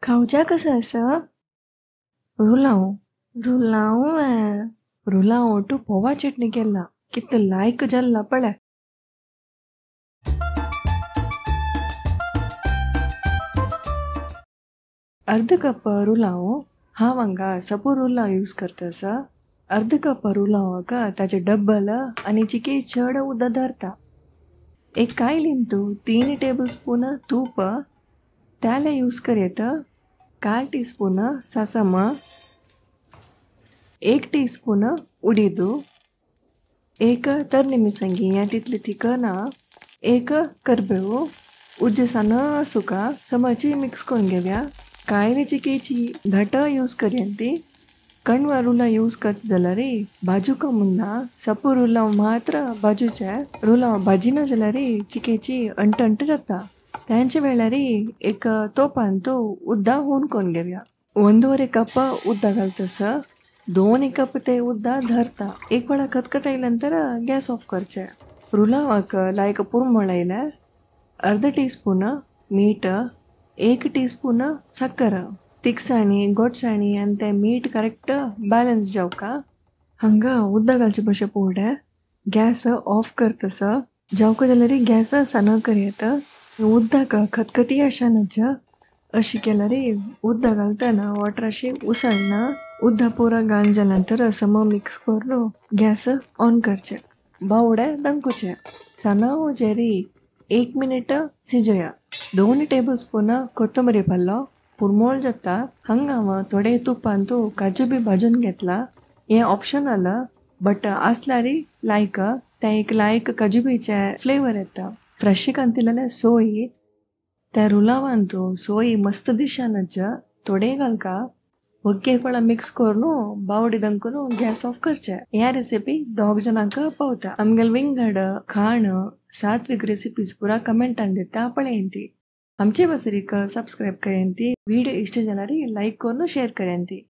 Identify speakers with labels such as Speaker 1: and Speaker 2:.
Speaker 1: खावच्या कसं आसा? रुलाव रुलाव रुलाव two Pova चटणी केला कित लायक जाल्ला पळे. अर्ध कप रुलाव, हांव हांगा सपो रुलाव यूज करता आसा. अर्ध कप रुलावाक ताचे डब्बल आनी चिके चड उदक धरता. एक कायलींतू 3 टेबल स्पून तूप, त्याला यूज करयत 1/4 टी स्पून सासम, 1 टी स्पून उडीदू, 1 तरणी मिरसांगी या तितली थिकना, 1 करबेव, उज्जसान सुका समाची मिक्स करून घेवया. कायली चिकेची धट यूज करयंती. कणवा रुला यूज करता जाल्यार भाजूका मुन्ना सपो रुलाव मात्र भाजूचे रुलाव भाजिना जाल्यार चिकेची अंट अंट जाता. त्यांच्या वेळार एक तोपांत उद्दा हून करून घेवया. 1.5 कप उद्दा घालतस, 2 कप ते उद्दा धरता. एक वेळा खतखत आयल्या नंतर गॅस ऑफ करचे. रुलावाक लायक पुरमळ आयल्यार अर्ध टी स्पून मीठ, 1 टी स्पून साकर, तिखसाणी गोडसाणी आनी ते मीठ करेक्ट बॅलन्स जावका. हांगा उदक घालचे भशेन पळोवडे गॅस ऑफ करतस. जावका जाल्यार गॅस सान करयत. उदक खतखती आशानच अशी केल्यार उदक घालतना वॉटर अशी उसळना. उदक पुरा घालून जाल्या नंतर सम मिक्स करून गॅस ऑन करचे. बावडे दंकुचे साना जेरी 1 मिनिट शिजया. 2 टेबल स्पून कोथंबरी पल्लो पुरमोळ जाता. हांगा हांव थोडे तुपान काजू बी भाजून घेतला. हें ऑप्शनल बट आसल्यार लायक ते एक लायक काजू बीचे फ्लेवर येता. फ्रेश कांतिल्ले सोय त्या रुलावान सोय मस्त दिशानच थोडे घालका. ओके पळा मिक्स करून बावडी दंकून गॅस ऑफ करचे. ह्या रेसिपी 2 जणांक पावता. आमगेले विंगड खाण सात्विक रेसिपीज पुरा कमेंटान दिता पळयंती. आमचे बसरीक सबस्क्राईब करयंती. व्हिडिओ इष्ट जाल्यार लायक करून शेअर करयंती.